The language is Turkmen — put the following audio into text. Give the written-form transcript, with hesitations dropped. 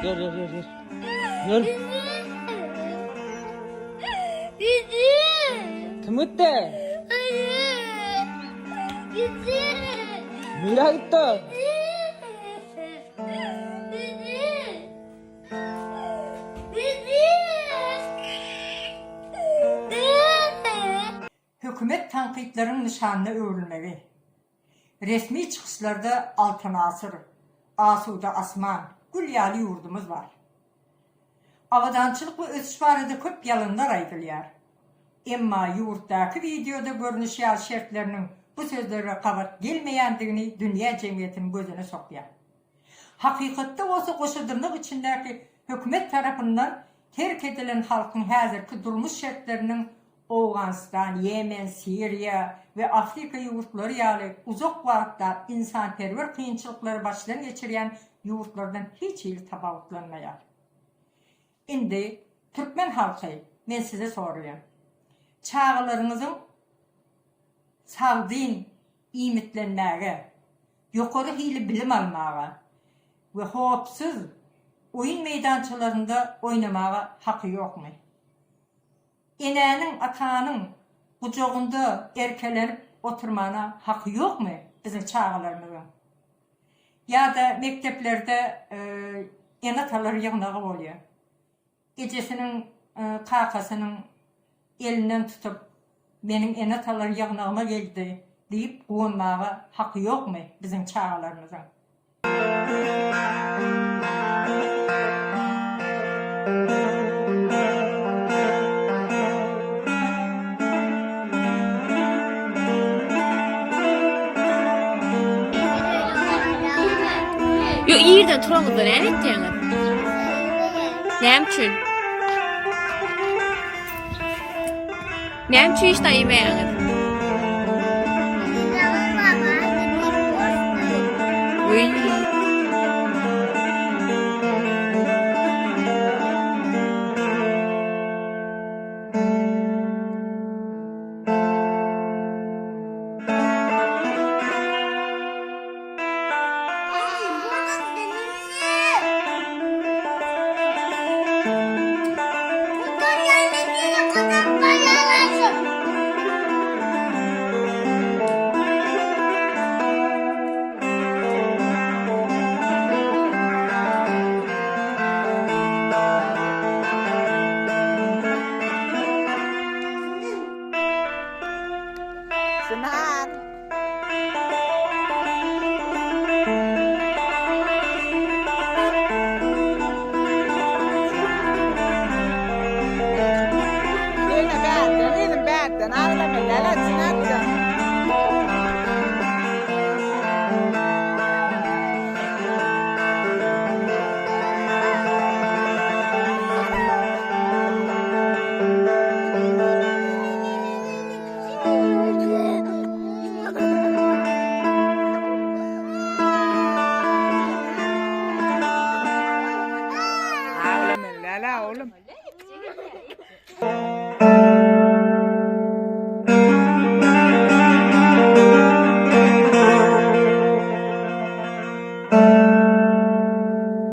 Ýör, ýör, ýör, ýör. Ýör. Kim gitdi? Nirä gitdi? Hökümet tankytlaryň nyşanyna öwrülmegi. Resmi çykyşlarda Altyn asyr, asuda asman, gül ýaly ýurdumyz bar. Abadançylyk we ösüş barada köp ýalanlar aýdylýar. Emma ýurtdaky wideoda görnüşi ýaly şertleriniň bu sözlere gabat gelmeýändigini dünýä jemgyýetiniň gözüne sokýar. Hakykatda bolsa goşa dyrnak içindäki hökümet tarapyndan terk edilen halkyň häzirki durmuş şertleriniň Owganystan, Ýemen, Siriýa we Afrika ýurtlary ýaly uzak wagtlap ynsanperwer kynçylyklary başdan geçirýän ýurtlardan hiç hili tapawutlanmaýar. Indi, türkmen halky, men size soraýan. Çagalaryňyzyň sagdyn iýmitlenmäge, ýokary hili bilim almaga we howpsuz oýun meýdançalarynda oýnamaga haky ýokmy? Enäniň, atanyň gujagynda erkelenip oturmana haky ýokmy biziň çagalarymyzyň? Ýa-da mekdeplerde ene-atalar ýygnagy bolýar. Ejesiniň, kakasynyň elinden tutup, meniň ene-atalar ýygnagyma geldi diýip guwanmaga haky ýokmy biziň çagalarymyzyň? Yo irden turaňyzda näme etýäňiz? Näme üçin? Näme üçin işdä iýmeýäňiz? Uý. Çynar. Ýene bärden gyzym bärden aglama lala Çynarjan. Aglaman lala oglum.